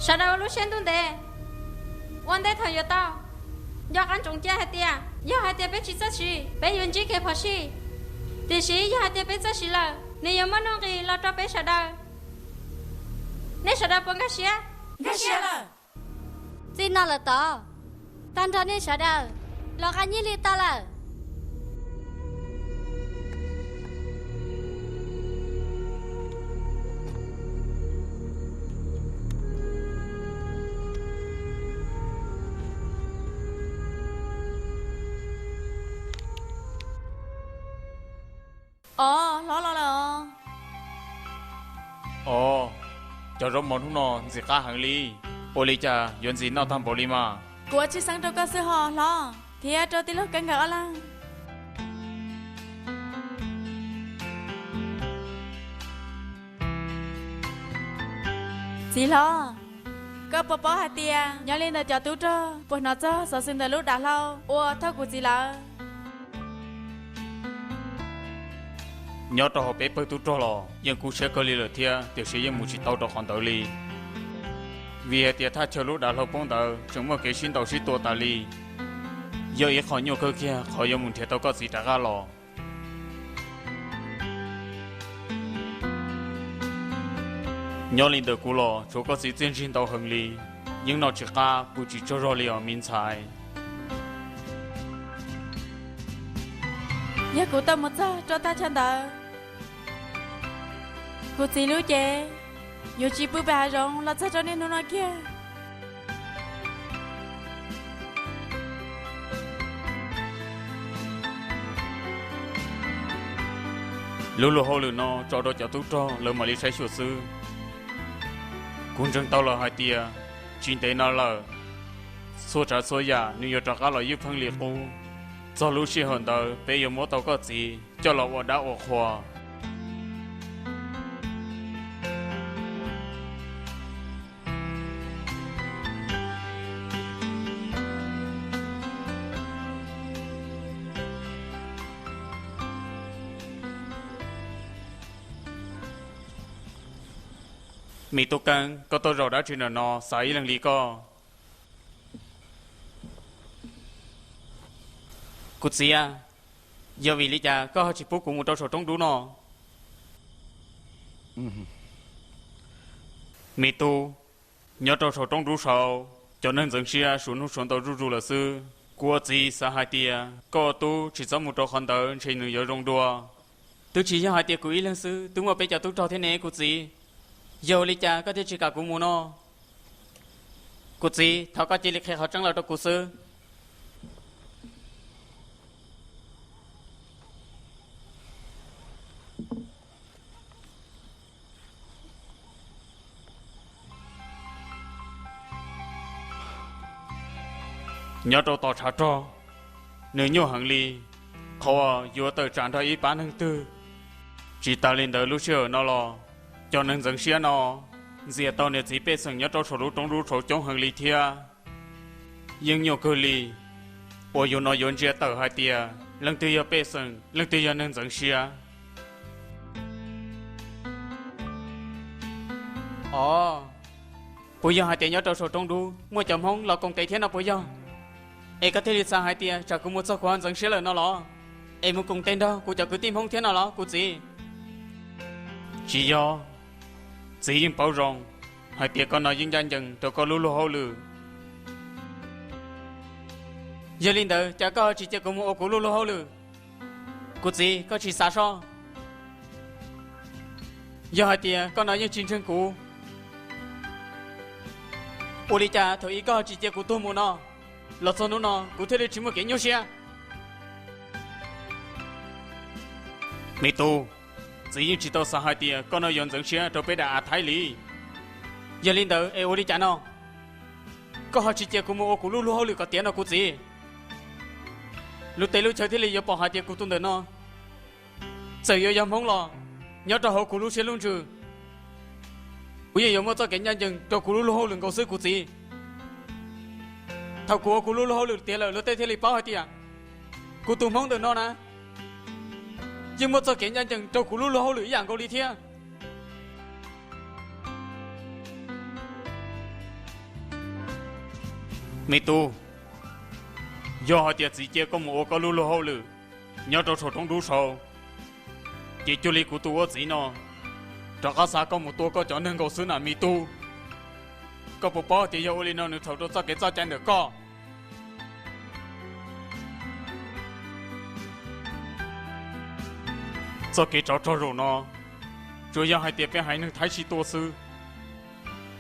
Sawv daws ua lub siab ntuj ntev, ua ntej thaum yuav tau. Nco qab ntsoov cia hais tias yog hais tias peb tsis txawj siv, peb yuav ntsib kev phom sij. Tiam sis yog hais tias peb txawj siv lawm, nws yuav muaj nuj nqis los rau peb sawv daws. Nej sawv daws puas nkag siab? Nkag siab lawm. Txij no lawm tod, tag nrho nej sawv daws los nqa nyiaj li tau lawm. Os, hlob los lawm os. Os, cov zaub mov hnub no ntxim qab heev li. Ua li cas yuav ntxim noj tag npaum li mas? Kuv ua tshwj xeeb rau koj xwb hos hlob, thiab rau tij laug Kab Nkawd ob leeg. Txiv hlob, koj puas paub hais tias nyob li ntawm cov tub rog puas hnov txog xov xwm ntawm lub dav hlau uas thauj kuv txiv lawv? Nyob rau hauv peb pawg tub rog los yeej kub siab kawg li lawm thiab, tiam sis yeej mus tsis tau rau qhov ntawd li. Vim hais tias thaj chaw lub dav hlau poob ntawd tseem muaj kev sib ntaus sib tua tas li. Yog ib qho nyuaj kawg kiag qhov yuav mus nrhiav tau koj txiv rov qab los. Nyob li ntawm kuv los tshuav koj txiv txiaj ntsig ntau heev li, yeej noj tsis qab pw tsis tsaug zog li os me ntxhais. Yog kuv tau mus txog rau thaj chaw ntawd, kuv txiv lub cev yuav tsis pw pem hav zoov los txog rau niaj hnub no kiag. Lub luag hauj lwm no tso rau cov tub rog lawv mam li saib xyuas xwb. Kuv ntseeg tau lawm hais tias tsis ntev no lawm, txhua tsav txhua yam nws yuav rov qab los ywj pheej li qub. Txog lub sij hawm ntawd peb yuav muab tau koj txiv coj los ua dab ua qhua. Me tub Keeb, koj tuaj zaum dab tsi ntawm no xav ib leeg li koj? Kuv txiv a, yog vim li cas koj ho tsis pub kuv mus rau saum roob dub no? Me tub, nyob rau saum roob dub saud, cov neeg ntxeev siab suav hnub suav ntau zuj zus lawm xwb. Kuv ua txiv xav hais tias koj ua tub tsis txhob mus rau qhov ntawd ntshe nws yuav zoo dua. Twb tsis yog hais tias kuv ib leeg xwb, twb muaj peb cov tub rog thiab ne kuv txiv. Yog ua li cas koj thiaj tsis kam kuv mus no? Kuv txiv, thov koj cia li qhia qhov tseeb los rau kuv xwb. Nyob rau tom tshav rog, nws nyuaj heev li, qhov uas yuav tawm tsam nrog ib pab neeg twg. Tsis tas li ntawd lub sij hawm no los, cov neeg ntxeev siab no ntxias tau niam txiv pej xeem nyob rau saum lub roob dub saud coob heev li thiab. Yeej nyuaj kawg li uas yus no yuav ntsia tawm hais tias leej twg yog pej xeem, leej twg yog neeg ntxeev siab. Os, puas yog hais tias nyob rau saum roob dub muaj cov Hmoob los koom tes thiab no puas yog? Es koj thiaj li xav hais tias tsam kuv mus txog kuv ho ntxeev siab lawm no los, es mus koom tes nrog kuv cov kwv tij Hmoob thiab no los kuv txiv? Tsis yog, txiv yeej paub zoo hais tias koj no yeej ncaj ncees rau koj lub luag hauj lwm. Yog li ntawd cas koj ho tsis cia kuv mus ua kuv lub luag hauj lwm? Kuv txiv, koj tsis xav soj. Yog hais tias koj no yeej tsis ntseeg kuv, ua li cas thaum ub koj ho tsis cia kuv tuag mus no, los txog hnub no kuv thiaj li tsis muaj kev nyuaj siab? Me tub, txiv yeej tsis tau xav hais tias koj no yuav ntxeev siab rau peb daim av Thaib li. Yog li ntawd es ua li cas no? Koj ho tsis cia kuv mus ua kuv lub luag hauj lwm kom tiav no kuv txiv? Lub teb lub chaw thiaj li yuav pom hais tias kuv tus ntawm no txawm yuav yog Hmoob los, nyob rau hauv kuv lub siab lub ntsws, kuv yeej yuav muaj txoj kev ncaj ncees rau kuv lub luag hauj lwm nkaus xwb kuv txiv. Thaum kuv ua kuv lub luag hauj lwm tiav lawm luag tej thiaj li paub hais tias kuv tus Hmoob ntawm no na yeej muaj txoj kev ncaj ncees rau kuv lub luag hauj lwm ib yam nkaus li thiab. Me tub, yog hais tias txiv cia koj mus ua koj lub luag hauj lwm nyob rau saum roob dub saud, ces cuag li kuv tus ua txiv no rov qab xa koj mus tua koj cov neeg nkaus xwb na me tub. Koj puas paub tias yog ua li no nws txhaum rau txoj kev txoj cai ntawm koj? Txoj kev tsov rog zaum no, tsuas yog hais tias peb haiv neeg Thaib sib tua xwb,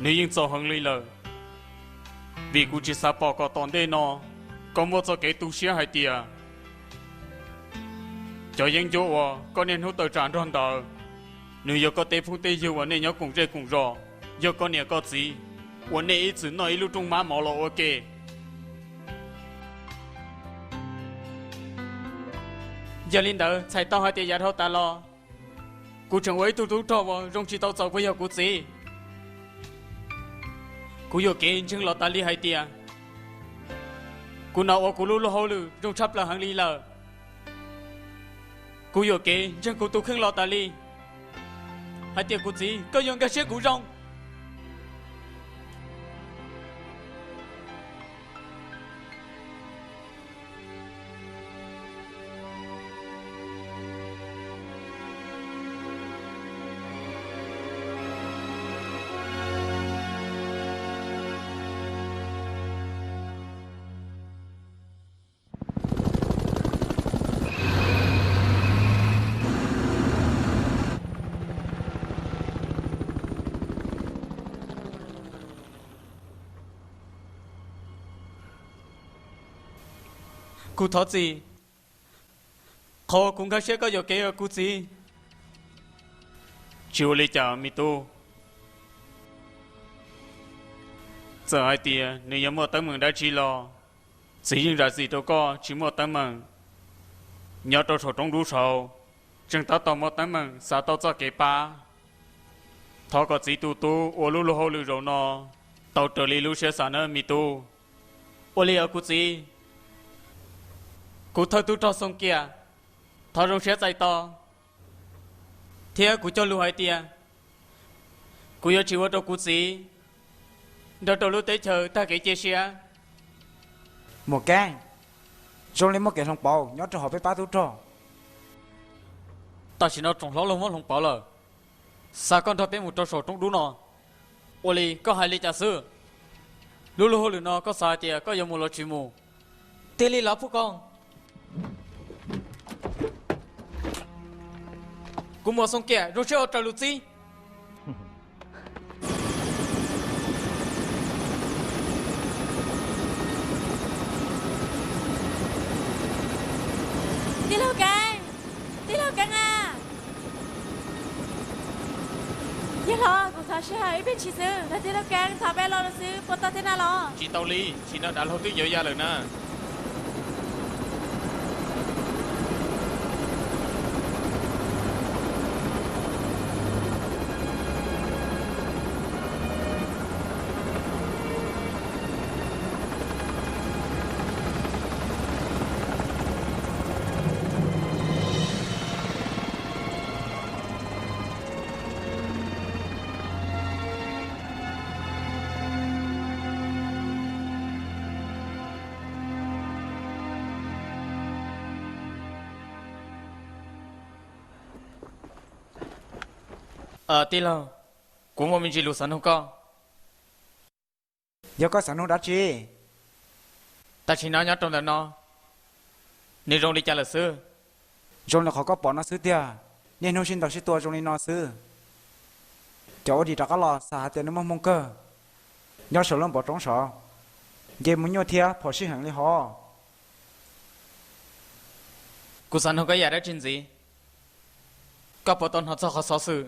nws yeej txaus heev li lawm. Vim kuv tsis xav pom kom tom ntej no koj muaj txoj kev tu siab hais tias cov yeeb ncuab uas koj niaj hnub tawm tsam nrog ntawd, nws yog koj tej phooj tej ywg uas nej nyob koom zej koom zos, yog koj niam koj txiv uas nej ib txwm noj ib lub rooj mab mov los ua ke. Yog li ntawd txhais tau hais tias yav dhau tas los kuv tseem ua ib tug tub rog uas zoo tsis tau txaus puas yog kuv txiv? Kuv yuam kev ntseeg los tas li hais tias kuv no ua kuv lub luag hauj lwm zoo tshaj plaws heev li lawm. Kuv yuam kev ntseeg kuv tus kheej los tas li hais tias kuv txiv koj yuav nkag siab kuv zoo. Kuv thov txim. Qhov kuv nkag siab koj yuam kev yog kuv txiv. Tsis ua li cas me tub. Txawm hais tias nws yuav muaj teeb meem dab tsi los, txiv yeej zam txim rau koj tsis muaj teeb meem. Nyob rau saum roob dub saud, tseem tab tom muaj teeb meem xav tau txoj kev pab. Thov kom txiv tus tub ua lub luag hauj lwm zaum no tau raws li lub siab xav nawb me tub. Ua li os kuv txiv. Kuv thawj tub rog Xoo Kiam, thov zoo siab txais tos, thiab kuv cog lus hais tias kuv yuav tsis ua rau kuv txiv nrog rau lub teb chaws tag kev cia siab. Muam Keeb, zoo li muaj kev hloov pauv nyob rau hauv peb pab tub rog. Tam sim no tsoom hlob luag muab hloov pauv lawm, xa koj nrog peb mus rau saum roob dub no. Ua li koj hais li cas xwb? Lub luag hauj lwm no koj xav hais tias koj yuav mus los tsis mus? Tiag li los Phuj Koos? Kuv muam Xoo Kiam zoo siab ua raws lus txib. Tij laug Keeb, tij laug Keeb a. Yawg hlob, kuv thov sij hawm ib pliag ntshis xwb, nrog tij laug Keeb thov peb lo lus xwb puas tau thiab na los? Tsis tau li, sim no dav hlau twb yuav ya lawm na. Tij laug, kuv muaj me ntsis lus xav nug koj. Yog koj xav nug dab tsi? Tam sim no nyob rau ntawm no, nws zoo li cas lawm xwb? Zoo li qhov koj pom no xwb tiag. Niaj hnub sib ntaus sib tua zoo li no xwb. Cov ua dim rov qab los xav hais tias nws muaj hmoo kawg. Nyob saum lub npov roob saud, nce mus nyuaj thiab phom sij heev li hov. Kuv xav nug koj yam dab tsi ntxiv? Koj puas tau hnov txog qhov xov xwm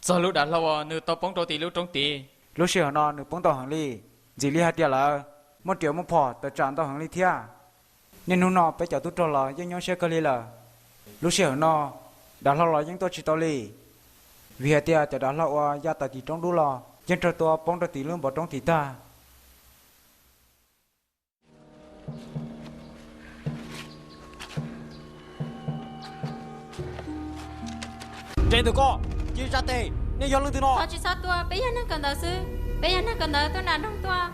txog lub dav hlau uas nws tau poob rau tim lub roob tid? Lub sij hawm no nws poob ntau heev li. Ntxim li hais tias lawv muaj riam muaj phom tawm tsam ntau heev li thiab. Niaj hnub no peb cov tub rog los yeej nyuaj siab kawg li lawm. Lub sij hawm no dav hlau los yeej tuaj tsis tau li, vim hais tias cov dav hlau uas ya tawm tim roob dub los yeej raug tua poob rau tim lub npov roob tid tag. Nres ntawm koj, cia li tsa tes, nej yog leej twg no? Thov tsis txhob tua, peb yog neeg kawm ntawv xwb, peb yog neeg kawm ntawv tuaj nram nroog tuaj.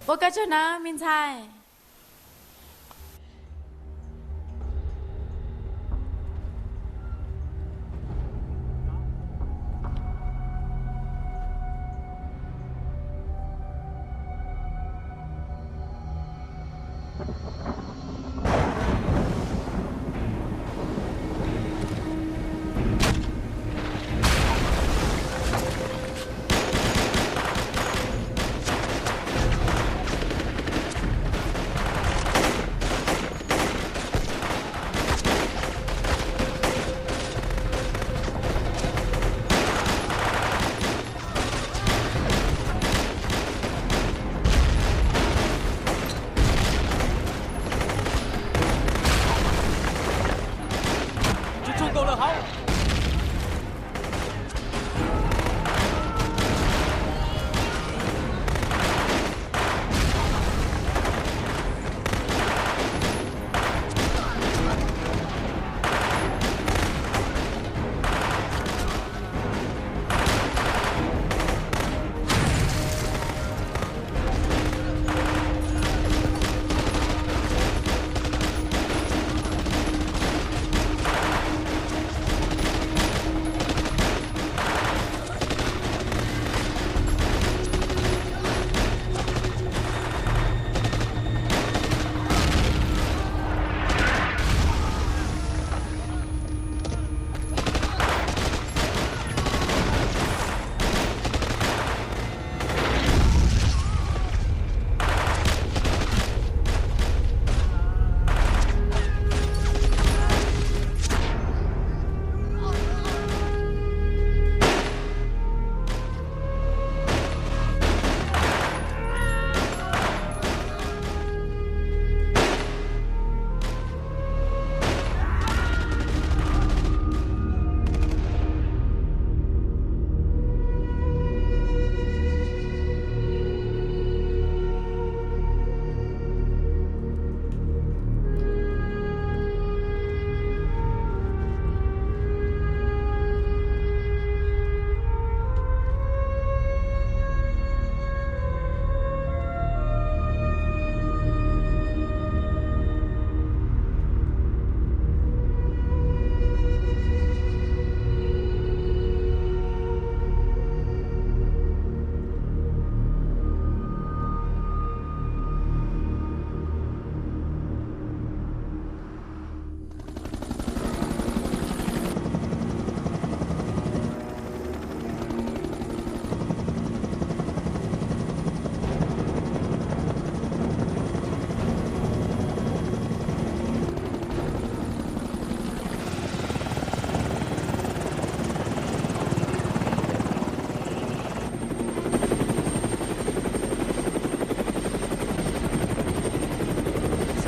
Ua koj tsaug na me ntxhais. Tsis tshua nkaus lawm hauv.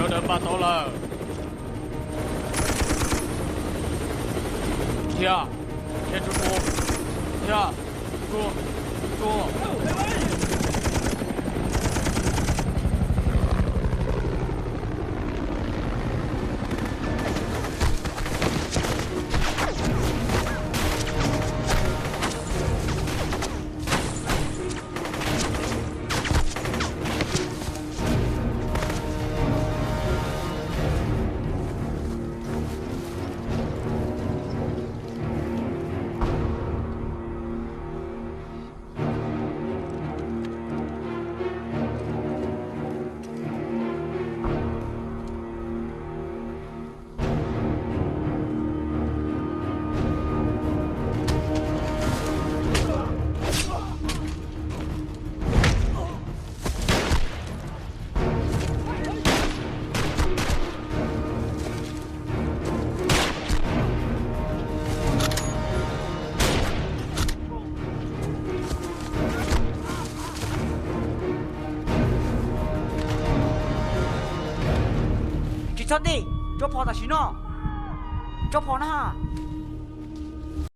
Sawv daws npaj tau lawm. Dhia, dhia tsuag tsuag, dhia, tsuag tsuag. Tsis txhob dim, tso phom tam sim no. Tso phom na.